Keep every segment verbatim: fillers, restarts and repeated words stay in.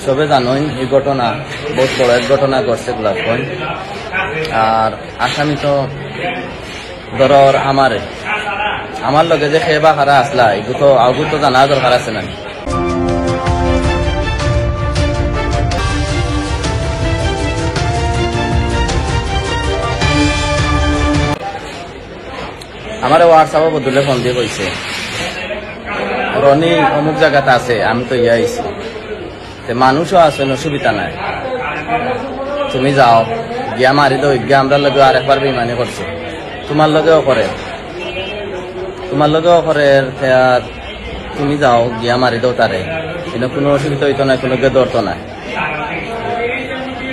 সবে জানইন এই ঘটনা, বহুত বড় এক ঘটনা ঘটছে গোলাপগঞ্জ। আর আসামি তো ধরর আমারে, আমার লগে যে কে বা কারা আছলা, এগু তো, অগু তো জানা দরকার আছে না? আমারে WhatsApp-ও বদলে ফোন দিয়া কইছে, "রনি অমুক জাগাত আছে, আমি তো ইয়া আইছি।" তে মানুষও আছে, অসুবিধা নাই। তুমি যাও, গিয়া মারি দেও, গিয়া আমরার লগে আরেকবার বেইমানি করছে। তুমার লগেও করে, তুমার লগেও করে, তে আর তুমি যাও, গিয়া মারি দেও তারে। কিন্তু কুনু অসুবিধা অইতো নায়, কুনু গে ধরতো নায়।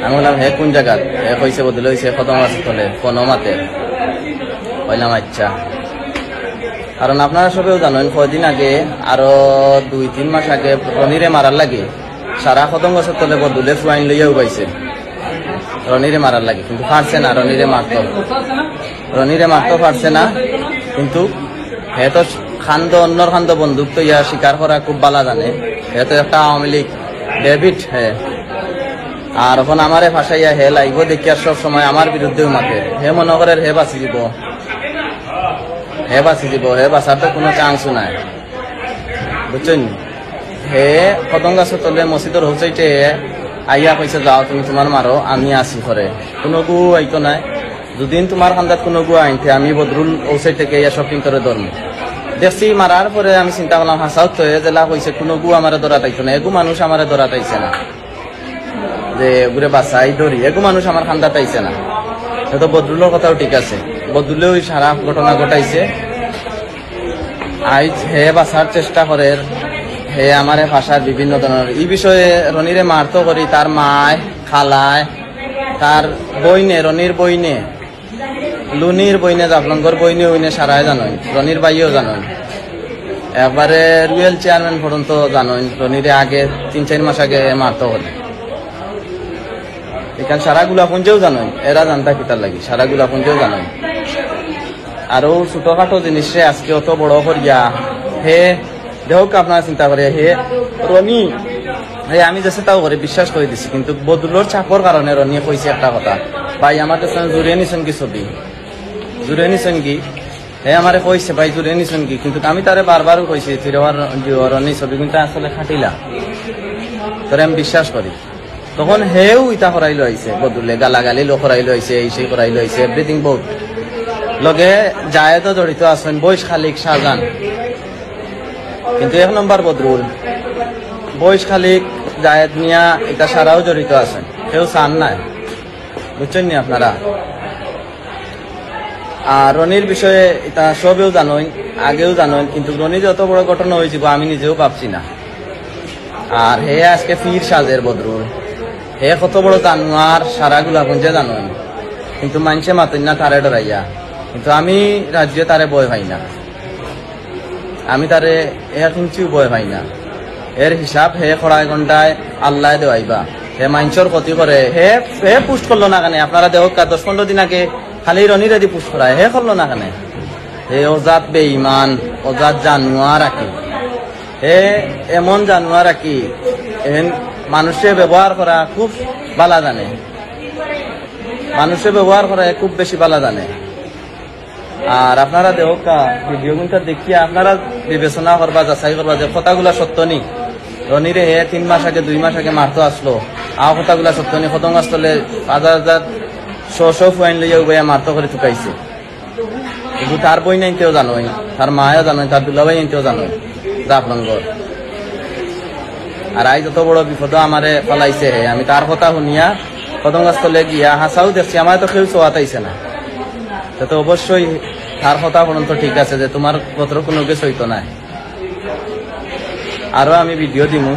আমি কইলাম, "হে কুন জাগাত?" হে কইছে, বদলে অইছে, "কদম গাছর তলে, ফোনো মাতে।" কইলাম, "আচ্ছা।" কারণ আপনারা সবেও জানইন, কয়দিন আগে, আরো দুই তিন মাস আগে রনিরে মারার লাগি সারা কদম গাছর তলে বদুলে ফুয়াইন লইয়া উবাইছে রনিরে মারার লাগি, কিন্তু পারছে না রনিরে মারতো। রনিরে মারতো পারছে না, কিন্তু হে তো কান্দো, অন্যর কান্দো বন্দুক থইয়া শিকার করা খুব বালা জানে। হে তো একটা আওয়ামী লীগ ডেভিড হে। আর অখন আমারে ফাঁসাইয়া হে live-ও দেখিয়া সব সময় আমার বিরুদ্ধেও মাতে। হে মনো করের হে বাঁচি যিবো, হে বাঁচি যিবো, হে বাঁচার তো কুনু chance-ও নাই, বুঝছইন? হে কদম গাছর তলে মসজিদর অউ side-এ আইয়া কইছে, "যাও, তুমি তুমার মারো, আমি আছি ঘরে।" কুনুগু আইতো নায়। যুদিন তুমার কান্দাত কুনুগু আইন তে আমি বদরুল অউ side থাকি আইয়া shopping করে ধরমু। দেখছি মারার পরে আমি চিন্তা করলাম, হাছাউ তো হে যেলা কইছে, কুনুগু আমারে ধরাত আইতো না, এগু মানুষ আমারে ধরাত আইছে না। যে এগুরে বাঁচাই ধরি, এগু মানুষ আমার কান্দাত আইছে না। হে তো বদরুলর কথাও ঠিক আছে, বদরুলেও অউ সারা ঘটনা ঘটাইছে। আইজ হে বাঁচার চেষ্টা করের, হে আমারে ফাঁসার বিভিন্ন ধরনর। ই বিষয়ে রনিরে মারতো করি, তার মায়, খালায়, তার বইনে, রনির বইনে, লুনির বইনে, জাফলংগর বইনে, উইনে সারায় জানইন, রনির ভাইয়েও জানইন। একবারে রুয়েল চেয়ারম্যান পর্যন্ত জানইন, রনিরে আগে তিন চাইর মাস আগে মারতো করি। ইখান সারা গোলাপগঞ্জেও জানইন, এরা জানতা কিতার লাগি, সারা গোলাপগঞ্জেও জানইন। আর অউ ছোটখাটো জিনিসরে আজকে অত বড় করিয়া, হে, দেখউক্কা আপনারা চিন্তা করিয়া, হে, রনি, হে, আমি যেছে তাও করি, বিশ্বাস করি দিছি, কিন্তু বদরুলর চাপর কারণে রনি কইছে একটা কথা, "ভাই, আমার কাছে জুরে নিছইন কি ছবি? জুরে নিছইন কি?" হে আমারে কইছে, "ভাই, জুরে নিছইন কি?" কিন্তু আমি তারে বারবার কইছি, "তুই আমার রনি ছবি কিন্তু আসলে খাটিলা, তোরে আমি বিশ্বাস করি।" তখন হেউ ইতা করাইলো আইছে, বদরুলে গালাগালি লো করাইলো আইছে, এই সেই করাইলো আইছে, everything বহুত। লগে জায়েদও জড়িত আছইন, বইশ খালিক শাহজাহান। কিন্তু এক নম্বর বদরুল, বইশ খালিক, জায়েদ মিয়া, ইতা সারাও জড়িত আছইন। কেউ চান নায়, বুঝছইন নি আপনারা? আর রনির বিষয়ে ইতা সবেও জানইন, আগেও জানইন, কিন্তু রনি যে অত বড় ঘটনা অইযিবো আমি নিজেও ভাবছি না। আর হে আজকে ফির সাজের বদরুল, হে কত বড় জানোয়ার সারা গোলাপগঞ্জে জানইন, কিন্তু মানষে মাতইন না তারে ডরাইয়া। কিন্তু আমি রাজ্যে তারে ভয় পাই না, আমি তারে এক ইঞ্চিও ভয় পাই না। এর হিসাব হে খড়ায় গন্ডায় আল্লায় দেওয়াইবা। হে মানষর ক্ষতি করে, হে, হে post করলো না কেনে? আপনারা দেখউক্কা, দশ পনেরো দিন আগে খালি রনিরে দি post করায়, হে করলো না কেনে? হে অজাত বেঈমান, অজাত জানোয়ার আকি। হে এমন জানোয়ার আকি, এহেন মানষে ব্যবহার করা খুব বালা জানে, মানষে ব্যবহার করা হে খুব বেশি বালা জানে। আর আপনারা দেখউক্কা, video গুনতা দেখিয়া আপনারা বিবেচনা করবা, যাচাই করবা যে কথাগুলা সত্য নি। রনিরে হে তিন মাস আগে, দুই মাস আগে মারতো আছলো, আ কথাগুলা সত্য নি। কদম গাছ তলে হাজার হাজার, শ শ ফুয়াইন লইয়া উবাইয়া মারতো করি তুকাইছে। কিন্তু তার বইনাইন্তেও জানইন, তার মায়ও জানইন, তার দুলাভাইয়াইন্তেও জানইন, জাফলংগর। আর আইজ অত বড় বিপদো আমারে ফালাইছে হে, আমি তার কথা হুনিয়া কদম গাছ তলে গিয়া হাছাউ দেখছি, আমারে তো কেউ চোয়াত আইছে না। তে তো অবশ্যই তার কথা পর্যন্ত ঠিক আছে যে তুমার গোত্র কুনুগু সইতো নায়। আরো আমি video দিমু,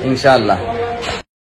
ইনশাআল্লাহ।